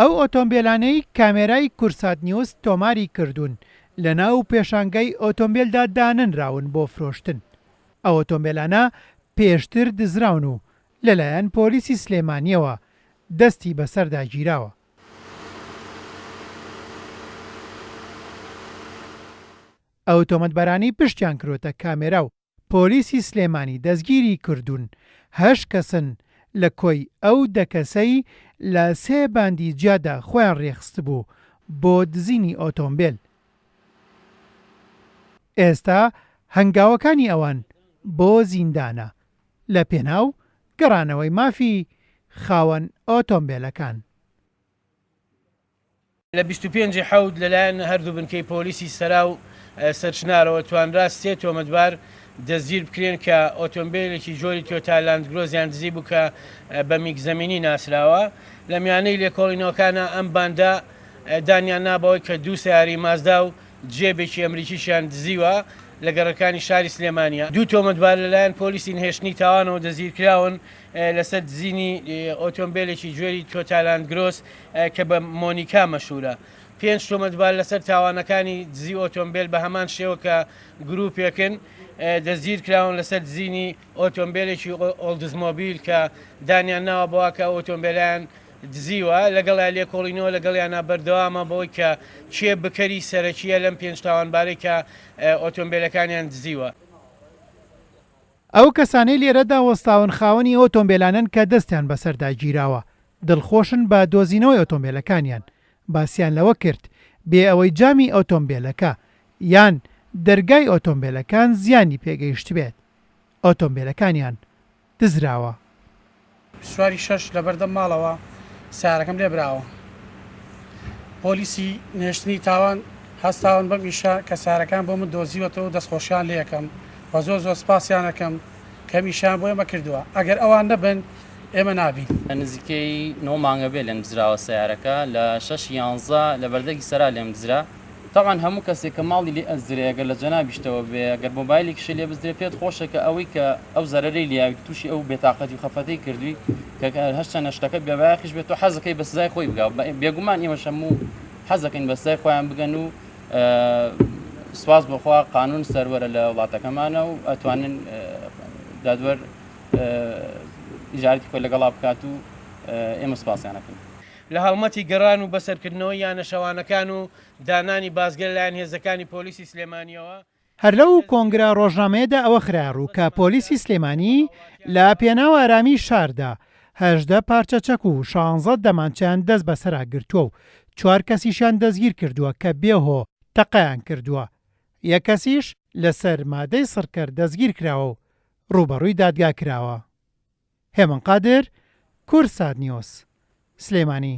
ئەو ئۆتۆمبێلانەی کامێرای کوردسات نیوز تۆماری کردوون لەناو پێشانگای ئۆتۆمبێلدا دانەنراون بۆ فرۆشتن. ئەو ئۆتۆمبێلانە پێشتر دزراون و لەلایەن پۆلیسی سلێمانییەوە دەستی بەسەردا گیراوە. ئەو تۆمەتبارانەی پشتیان کرۆتە کامێرا و پۆلیسی سلێمانی دەستگیری کردوون، هەشت کەسن لە کۆی ئەو دە کەسەی لە سێ باندی جیادا خۆیان رێکخستبوو بۆ دزینی ئۆتۆمبێل. ئێستا هەنگاوەکانی ئەوان بۆ زیندانە لە پێناو گەڕانەوەی مافی خاوەن ئۆتۆمبێلەکان. لە 25 ی حەوت لەلایەن هەردوو بنکەی پۆلیسی سەرا و سەرچنارەوە توانرا سێ تۆمەتبار دەستگیر بکرێن کە ئۆتۆمبێلێکی جۆری تۆیۆتا لاندگرۆزیان دزی بوو کە بە میکزەمینی ناسراوە. لە میانەی لێکۆڵینەوەکانا ئەم باندە دانیان نا بەوەی کە دوو سەیارەی مازدا و جێبێکی ئەمریکیشیان دزیوە لە گەڕەکانی شاری سلێمانییە. دوو تۆمەتبار لەلایەن پۆلیسی نەهێشتنی تاوانەوە دەستگیرکراون لەسەر دزینی ئۆتۆمبێلێکی جۆری تۆیۆتا لاندگرۆز کە بە مۆنیکا مەشهورە. پێنج تۆمەتبار لەسەر تاوانەکانی دزی ئۆتۆمبێل بە هەمان شێوە کە گروپێکن دەستگیرکراون لەسەر دزینی ئۆتۆمبێلێکی ئۆڵدزمۆبیل کە دانیان ناوە بەوە کە ئەو ئۆتۆمبێلەیان دزیوە، لەگەڵیا لێکۆڵینەوە لەگەڵیانا بەردەوامە بەوەی کە کێ بکەری سەرەکییە لەم پێنج تاوانبارەی کە ئۆتۆمبێلەکانیان دزیوە. ئەو کەسانەی لێرەدا وەستاون خاوەنی ئەو ئۆتۆمبێلانەن کە دەستیان بەسەردا گیراوە، دڵخۆشن بە دۆزینەوەی ئۆتۆمبێلەکانیان، باسیان لەوە کرد، بێ ئەوەی جامی ئۆتۆمبێلەکە یان دەرگای ئۆتۆمبێلەکان زیانی پێگەیشتبێت، ئۆتۆمبێلەکانیان دزراوە. سواری شەش لەبەردەم ماڵەوە سەیارەکەم لێ براوە. پۆلیسی نەهێشتنی تاوان هەستاون بەم ئیشە کە سەیارەکەیان بۆ من دۆزیوەتەوە و دەستخۆشیان لێ ئەکەم و زۆر زۆر سپاسیان ئەکەم کە ئەم ئیشەیان بۆ ئێمە کردووە. ئەگەر ئەوان نەبن ئێمە نابین. نزیکەی نۆ مانگە بێ لێم دزراوە سەیارەکە لە شەش یانزە لە بەردەکی سەرا لێم دزرا. تەبعەن هەموو کەسێک کە ماڵی لێ ئەزرێ ئەگەر لە جەنابیشتەوە بێ ئەگەر مۆبایلێکیشی لێ بزرێ پێت خۆشە کە ئەوەی کە ئەو زەرەرەی لێیاوی تووشی ئەو بێتاقەتی و خەفەتەی کردووی کە هەرچەنە شتەکە بێبایەخیش بێت تۆ حەزەکەی بە سزای خۆی بگا بێگومان ئێمەش هەموو حەزەکەین بە سزای خۆیان بگەن و سواز بۆخوا قانون سەروەرە لە وڵاتەکەمانە و ئەتوانن دادوەر ئیجارەتی خۆی لەگەڵا بکات و ئێمە سپاسیانەکەین. لە هەڵمەتی گەڕان و بەسەرکردنەوەی یانە شەوانەکان و دانانی بازگە لەلایەن هێزەکانی پۆلیسی سلێمانییەوە، هەر لەو کۆنگرە ڕۆژنامەیەدا ئەوە خرایەڕوو کە پۆلیسی سلێمانی لە پێناو ئارامی شاردا 18 پارچە چەک و شانزە دەمانچەیان دەست بەسەرا گرتووە و چوار کەسیشیان دەستگیر کردووە کە بێ هۆ تەقەیان کردووە، یەک کەسیش لەسەر مادەی سڕکەر دەستگیر کراوە و ڕووبەڕووی دادگا کراوە. هێمن قادر، کوردسات نیوز، سلێمانی.